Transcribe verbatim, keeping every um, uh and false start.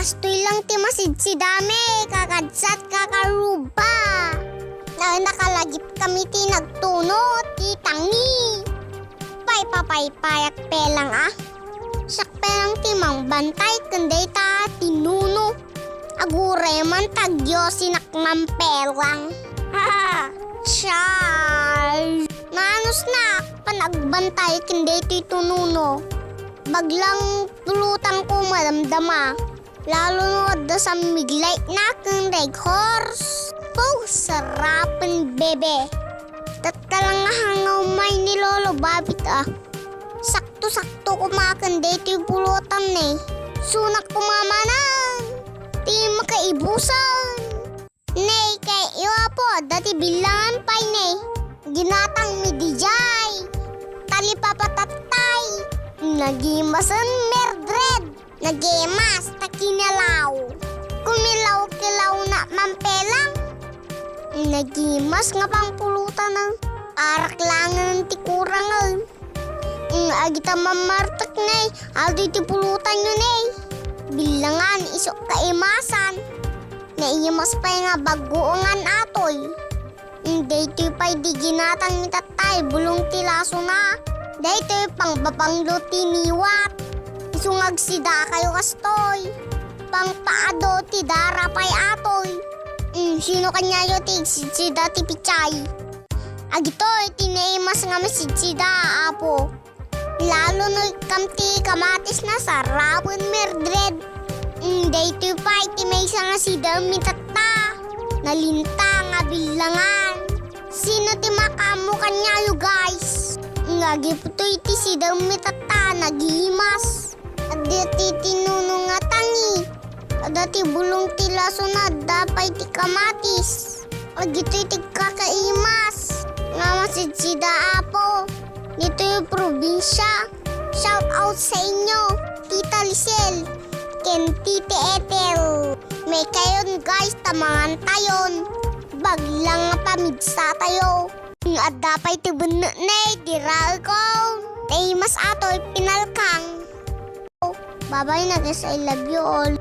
Kastoy lang ti masidsidami, kakabsat, kakaruba. Na, nakalagip kami ti nagtuno, ti tangi. Pay, papaypayak pelang a. Siak pelang ti mangbantay ken dayta ti nuno. Aguray man ta agyosenak man pelang. Char! Naanusnak panagbantay ken daytoy ti nuno. Baglang pulutanko madamdama. Lalo no adda sammig light na ken Red Horse. Puh, sarapen, bebe. Tatta lang nga hangaw may ni Lolo Babit a. Sakto-sakto koma ken daytoy pulutan ne. Sunak koma manen. Ti makaibusan. Ne, kay iyo, Apo, adda ti bilangan pay ne. Ginatang mi dijay. Talipapa tattay. Nagimasen Mildred. Nagimas ta kinilaw. Kumilaw-kilawna man pelang. Nagimas nga pangpulutan. Arak langen ti kurangen. Mm, agita mammartek ne, adu iti pulutanyo ne. Bilangan isu kaimasan. Naimas pay nga baguengan atoy. Mm, daytoy pay di ginatang mi tattay, bulong ti lasona. Daytoy pangbabanglo ti niwat. Isu nga agsidakayo kastoy. Pangpaado ti dara pay atoy. Mm, sino kaniayo ti igsidsida ti pichay? Agitoy ti naimas nga masidsida, Apo. Lalo no ikkam ti kamatis na sarapen, Mildred. Mm, daytoy pay ti maysa nga sidem mi tatta. Nalinta nga bilangan. Sino ti makaammo kaniayo, guys? Nga agiptoy ti sidem mi tatta, nagimas. Adda ti tinuno nga tangi. Adda ti bulong ti lasona, adda pay ti kamatis. Agitoy ti kakaimas nga masidsida, Apo. Ditoy probinsia. Shout out sa inyo, Tita Lisel, ken Tita Ethel. Maykayon, guys, ta mangantayon. Baglang nga pamigsatayo. Adda pay ti bennek ne, diraekon. Naimas atoy, pinalkang. Bye-bye na, guys. I love you all.